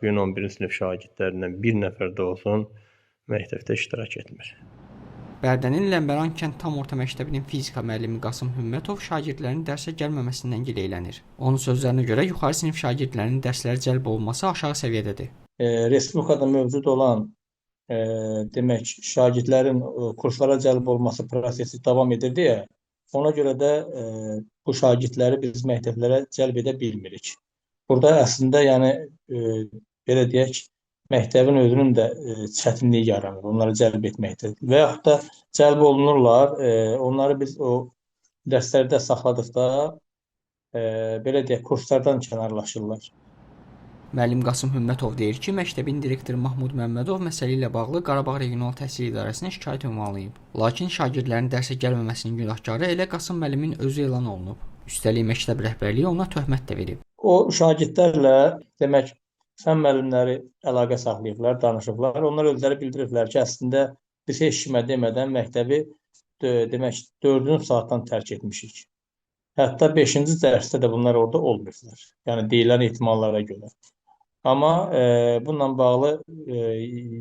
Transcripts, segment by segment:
Bu gün 11-ci sinif şagirdlərindən bir nəfər də olsun məktəbdə iştirak etmir. Bərdənin Ləmbəran kənd tam orta məktəbinin fizika müəllimi Qasım Hümmətov şagirdlərinin dərsə gəlməməsindən gileylənir. Onun sözlərinə görə yuxarı sinif şagirdlərinin dərslərə cəlb olunması aşağı səviyyədədir. Respublikada mövcud olan demək şagirdlərin kurslara cəlb olması prosesi davam edir deyə, ona görə də bu şagirdləri biz məktəblərə cəlb edə bilmirik. Burada əslində yəni belə deyək, məktəbin özünün də çətinliyi yaranır onları cəlb etməkdə. Və yaxud da cəlb olunurlar, onları biz o dərslərdə saxladıqda belə deyək, kurslardan kənarlaşırlar. Müəllim Qasım Hümmətov deyir ki, məktəbin direktoru Mahmud Məmmədov məsələ ilə bağlı Qarabağ Regional Təhsil İdarəsinə şikayət ünvanlayıb. Lakin şagirdlərin dərsə gəlməməsinin günahkarı elə Qasım müəllimin özü elan olunub. Üstəlik məktəb rəhbərliyi ona töhmət də verib. O şagirdlərlə demək fən müəllimləri əlaqə saxlayıblar, danışıblar. Onlar özləri bildiriblər ki, əslində biz heç kimə demədən məktəbi demək 4-cü saatdan tərk etmişik. Hətta 5-ci dərsdə də bunlar orada olmayıblar. Yəni deyilən ehtimallara görə. Amma bununla bağlı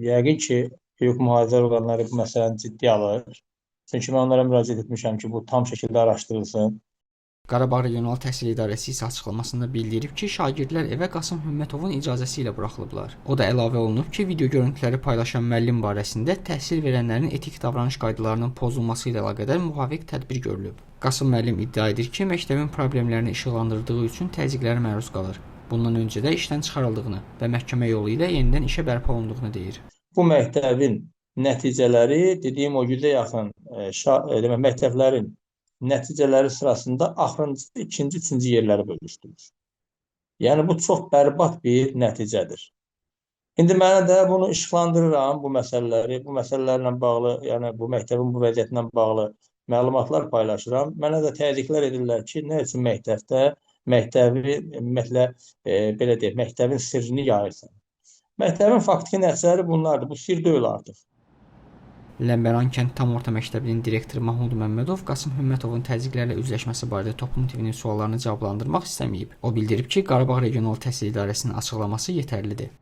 yəqin ki, hüquq mühafizə orqanları bu məsələni ciddi alır. Çünki mən onlara müraciət etmişəm ki, bu tam şəkildə araşdırılsın. Qarabağ Regional Təhsil İdarəsi isə açıqlamasında bildirib ki, şagirdlər evə Qasım Hümmətovun icazəsi ilə buraxılıblar. O da əlavə olunub ki, video görüntüləri paylaşan müəllim barəsində təhsil verənlərin etik davranış qaydalarının pozulması ilə əlaqədar müvafiq tədbir görülüb. Qasım müəllim iddia edir ki, məktəbin problemlərini işıqlandırdığı üçün təzyiqlərə məruz qalır. Bundan öncə də işdən çıxarıldığını və məhkəmə yolu ilə yenidən işə bərpa olunduğunu deyir. Bu məktəbin nəticələri, dediyim o 100-ə yaxın demək, məktəblərin nəticələri sırasında axırıncı, ikinci, üçüncü yerləri bölüşdürür. Yəni bu çox bərbad bir nəticədir. İndi mənə də bunu işıqlandırıram, bu məsələləri, bu məsələlərlə bağlı, yəni bu məktəbin bu vəziyyətinə bağlı məlumatlar paylaşıram. Mənə də təzyiqlər edirlər ki, nə üçün məktəbdə məktəbi ümumiyyətlə belə deyək, məktəbin sirrini yayırsan. Məktəbin faktiki nəticələri bunlardır. Bu sir deyil artıq. Ləmbəran kənd tam orta məktəbinin direktoru Mahmud Məmmədov Qasım Hümmətovun təzyiqlərlə üzləşməsi barədə Toplum TV-nin suallarını cavablandırmaq istəməyib. O bildirib ki, Qarabağ Regional Təhsil İdarəsinin açıqlaması yetərlidir.